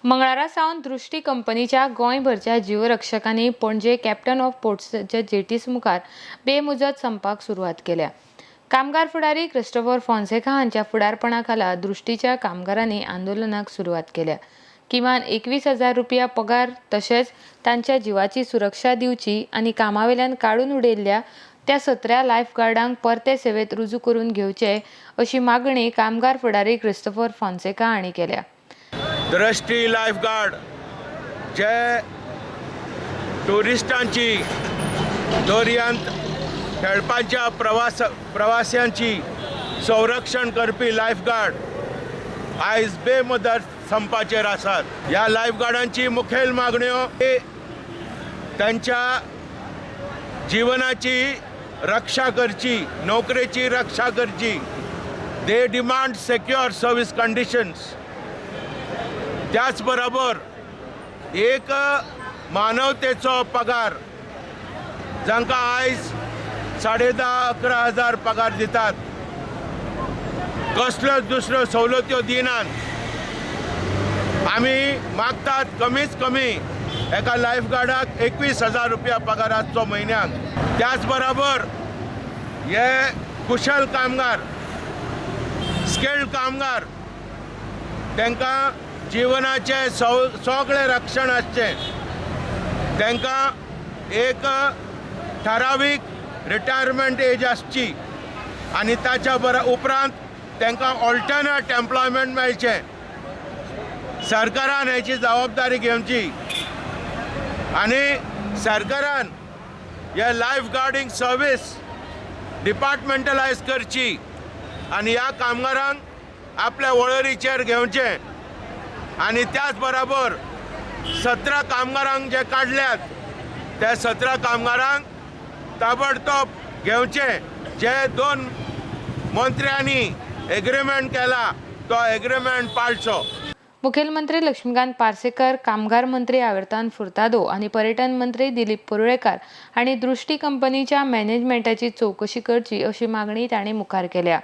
मंगळारा सावन दृष्टी कंपनीच्या गोंयभरच्या जीवरक्षकांनी पणजे कॅप्टन ऑफ पोर्ट्सच्या जेटीस मुखार बेमुजत संपाक सुरवात केल्या. कामगार फुडारी क्रिस्टोफर फोन्सेका हांच्या फुडारपणा खाला दृष्टीच्या कामगारांनी आंदोलनाक सुरवात केल्या. किमान 21,000 रुपया पगार तशेंच तांच्या जिवाची सुरक्षा दिवची आनी कामावेल्यान काडून उडयल्ल्या त्या 17 लायफगार्डांक परते सेवेत रुजू करून घेवचे अशी मागणी कामगार फुडारी क्रिस्तोफर फोन्सेका हांणी केल्या. दृष्टी लायफगार्ड जे ट्युरिस्टांची, दर्यांत खेळपाच्या प्रवाशांची संरक्षण करपी लायफगार्ड आयज बेमुदत संपाचेर आसात. ह्या लायफगार्डांची मुखेल मागण्यो की तांच्या जिवनाची रक्षा करची, नोकरेची रक्षा करची. They demand secure service conditions. त्याच बरोबर एक मानवतेचो पगार, जांकां आयज 10,500-11 हजार पगार दितात, कसल्योच दुसऱ्यो सवलत्यो दिनात. आमी मागतात कमीच कमी एका लायफगार्डाक 21,000 रुपया पगार आसचो म्हयन्याक. त्याच बरोबर हे कुशल कामगार, स्किल्ड कामगार, तांकां जिवनाचें सगळें रक्षण आसचें. तांकां एक ठरावीक रिटायरमेंट एज आसची आनी ताच्या उपरांत तांकां ऑल्टरनेट एम्प्लॉयमेंट मेळचें. सरकारान हेची जबाबदारी घेवची आनी सरकारान हे लायफ गार्डींग सर्वीस डिपार्टमेंटलायज करची आनी ह्या कामगारांक आपल्या वळेरीचेर घेवचें. आनी त्याच बरोबर 17 कामगारांक जे काडल्यात त्या 17 कामगारांक ताबडतोब घेवचे. जे दोन मंत्र्यांनी एग्रीमेंट केला तो एग्रीमेंट पाळचो. मुखेलमंत्री लक्ष्मीकांत पार्सेकर, कामगार मंत्री आवेर्तान फुर्तादो आनी पर्यटन मंत्री दिलीप परुळेकार हांणी दृष्टी कंपनीच्या मॅनेजमेंटाची चवकशी करची अशी मागणी तांणी मुखार केल्या.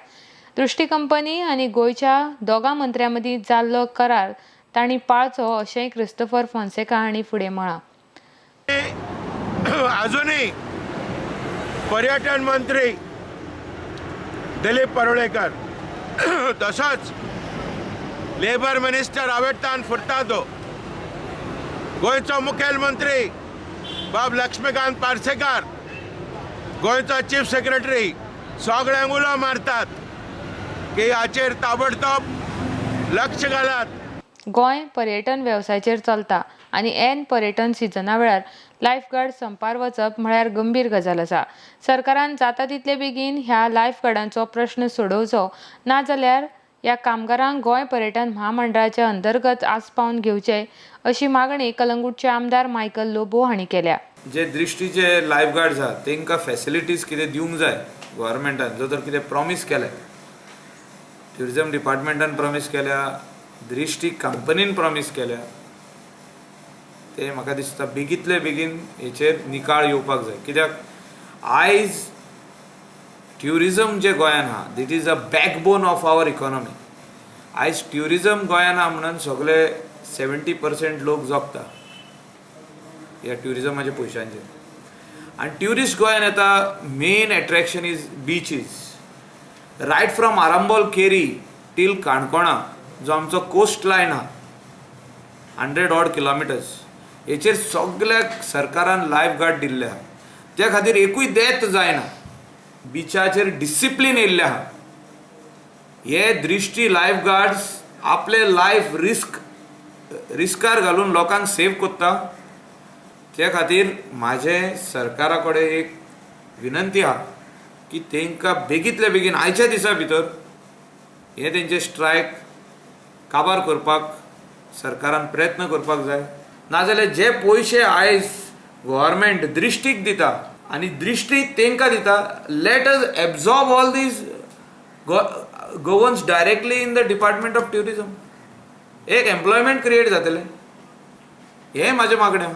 दृष्टी कंपनी आनी गोंयच्या दोगां मंत्र्यां मदीं जाल्लो करार तांणी पाळचो अशेंय क्रिस्तोफर फोन्सेका हांणी फुडें म्हळां. अजूनही पर्यटन मंत्री दिलीप परुळेकर तसोच लेबर मिनिस्टर आवेर्तान फुर्तादो, गोंयचो मुखेलमंत्री बाब लक्ष्मीकांत पार्सेकार, गोंयचो चीफ सेक्रेटरी सगळ्यांक उलो मारतात की हाचेर ताबडतोब लक्ष घालात. गोंय पर्यटन वेवसायाचेर चलता आनी ऐन पर्यटन सिजना वेळार लायफगार्ड संपार वचप म्हळ्यार गंभीर गजाल आसा. सरकारान जाता तितले बेगीन ह्या लायफगार्डांचो प्रश्न सोडोवचो, नाजाल्यार ह्या कामगारांक गोंय पर्यटन म्हामंडळाच्या अंतर्गत आसपावन घेवचे अशी मागणी कलंगूटचे आमदार मायकल लोबो हांणी केल्या. जे दृश्टीचे लायफ गार्ड्स आहा, तांकां फॅसिलिटीज कितें दिवंक जाय गव्हर्मेंटान. जो तर कितें प्रॉमीस केलें, ट्युरिजम डिपार्टमेंटान प्रॉमीस केल्या, दृश्टी कंपनीन प्रॉमीस केल्या, ते म्हाका दिसता बेगींतले बेगीन हेचेर निकाळ येवपाक जाय. कित्याक आयज ट्युरिजम जे गोंयान आहा, that is a backbone of our economy. आयज ट्युरिजम गोंयान आहा म्हणून सगळे 70% लोक जगता ह्या ट्युरिजमाच्या पयशांचेर. आनी ट्युरिस्ट गोंयान येता, main attraction is beaches, right from Arambol Keri till काणकोणा जो आमचो कोस्ट लायन आहा, 100 ऑड किलोमिटर्स, हेचेर सगल्याक सरकारान लायफ गार्ड दिल्ले आहा. त्या खातीर एकूय डेथ जायना. बिचाचेर डिसिप्लीन येयल्लें आहा. हे दृश्टी लायफ गार्ड्स आपले लायफ रिस्कार घालून लोकांक सेव करता. त्या खातीर म्हाजें सरकारा कडेन एक विनंती आहा की तांकां बेगींतल्या बेगीन आयच्या दिसा भितर हे तेंचे स्ट्रायक काबार करपाक सरकारान प्रयत्न करपाक जाय. नाजाल्यार जे पयशे आयज गव्हर्मेंट दृश्टीक दिता आनी दृश्टी तांकां दिता, let us absorb all these Goans directly in the department of tourism. एक एम्प्लॉयमेंट क्रिएट जातलें. हें म्हाजें मागणें आहा.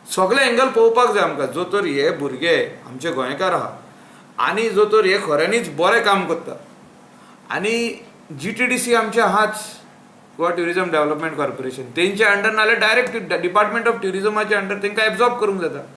सगळे एंगल पळोवपाक जाय आमकां. जो तर हे भुरगे आमचे गोंयकार आहा आनी जो तर हे खऱ्यांनीच बरें काम करता आनी जीटीडीसी आमचे आहाच. गोवा ट्युरिजम डेव्हलपमेंट कॉर्पोरेशन तेंच्या अंडर, नाल्यार डायरेक्ट डिपार्टमेंट ऑफ ट्युरिजमाच्या अंडर तांकां एब्जॉर्ब करूंक जाता.